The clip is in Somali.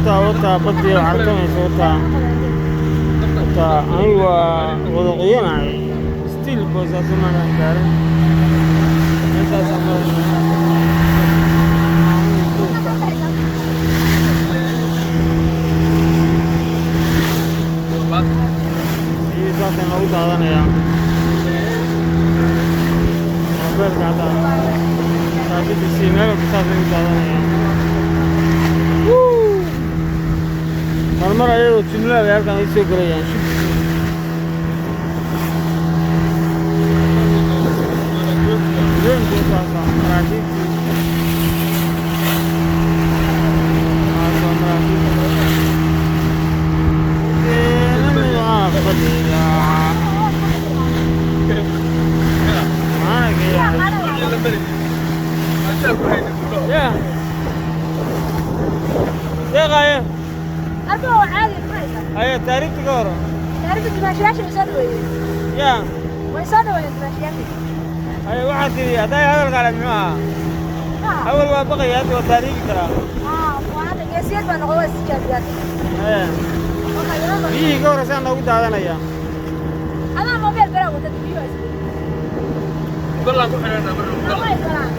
Wataa, wataa badii oo cartamaysa, wataa, wataa. Anigu waa wada qoyanahay still. Boosaaso maanaan gaarin, meeshaasaan maraynaa. Biyihii saasay noogu daadanayaa, moobeelka hadda shaashadiisii meel walba saasay u daadanayaan. Marmar ayagoo jumlaa bay halkan ii soo gelayaan. Shub doontii saasa, maraakiibtii waasoo maraakiibta fadhiga ya deeqaye. Arko waa caadi, maxaysa? Aye, taariikhta ka hor. Taariikhda dimaashiyaasha way soo dhaweeyeen. Ya. Way soo dhaweeyeen dimaashiyaasha. Aye, waxaad tidhi hadday hadalka ale muxuu ahaa? Haa. Awal waa baqaya, hadda waa taariikhi karaa. Haa, waa hadda geesiyad baa noqday, waa istijaabiyaad. Aye. Waxaa yaro. Biyihii ka horreysaan noogu daadanaya. Adaa mobile baraa wata, biyo is. Ballan ku xidhanaa mar. Way galaan.